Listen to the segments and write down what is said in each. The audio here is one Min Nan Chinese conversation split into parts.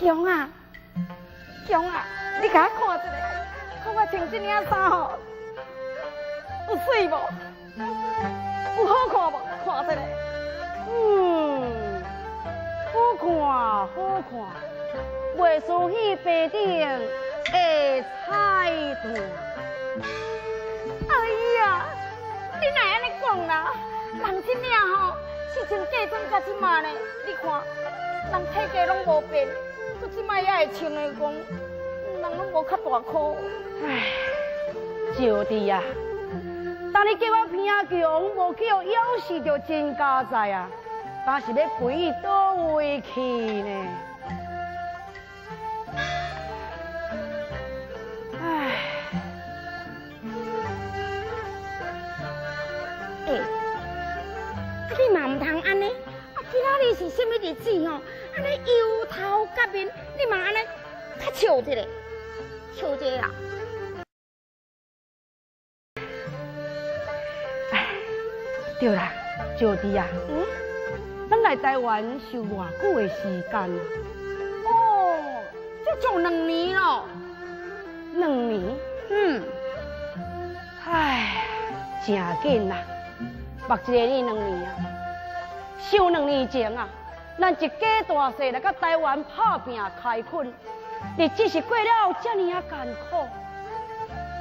強啊，強啊，你共我看一下，看我穿這領衫吼，有媠無？有好看無？看一下。嗯，好看，好看，袂輸彼平頂的彩緞。哎呀，你哪會按呢講啦？人這領吼是從嫁妝到這馬呢，你看，人體格攏無變，閣這擺猶會穿的講，人攏無較大箍。唉，招娣啊，當你叫我平強無去予枵死就真佳哉啊，敢是欲肥佗位去呢？唉，欸，啊你嘛毋通按呢，啊今仔日是啥物日子吼？按呢油頭革面，你嘛按呢較笑一下，笑一下啦。唉，對啦，招娣啊，咱來台灣是有偌久的時間啊？哦，這足2年咯。2年？嗯。唉，誠緊啦，目一个你2年啊，想2年前啊，咱一家大細來到台灣打拼開墾，日子是過了這爾仔艱苦，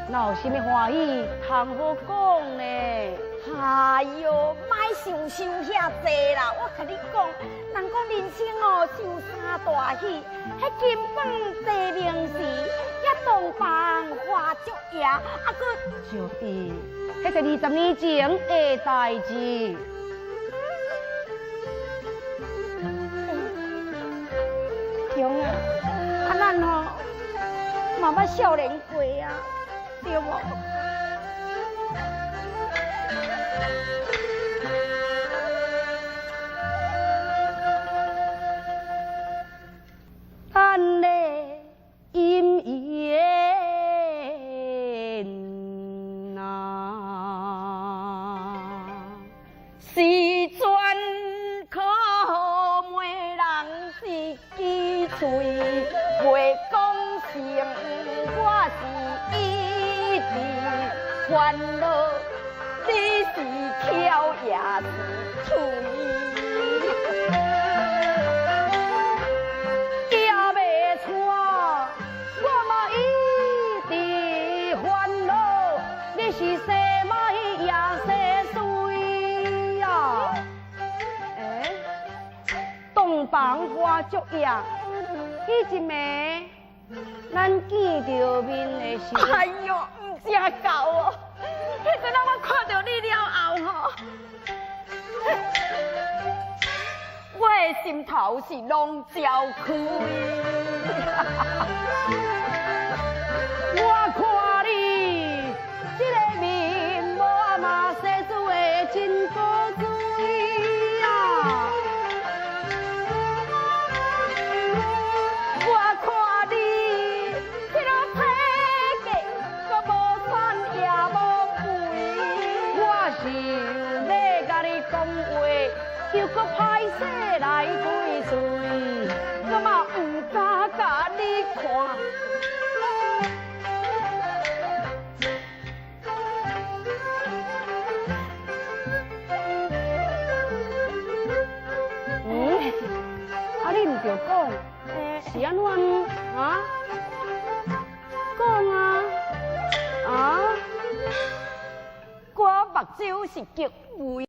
哪有啥物歡喜通好講呢？哎喲，莫想想遐濟啦！我共你講，人講人生哦，想三大喜，彼金榜題名時，彼洞房花燭夜，啊閣招娣，彼是20年前的代誌。強啊，啊咱吼嘛捌少年過啊，對無？咱的姻緣啊，是全靠媒人一支喙，袂講成，我是一直煩惱，你是巧也是錘。行袂娶，我嘛一直煩惱，你是生歹也生媠啊！欸，洞房花燭夜，彼一暝，咱見著面的時陣，哎喲，毋正夠哦！彼陣我看著你了後吼，我的心頭是攏焦開。我看你這个面貌嘛，洗做的真古錐啊！我看你這个體格，閣無瘦也無肥。我想欲共你講話，又閣歹勢來開喙。我嘛毋敢共你看。嗯，啊你毋著講，是按怎啊？講啊，啊？我目睭是極肥。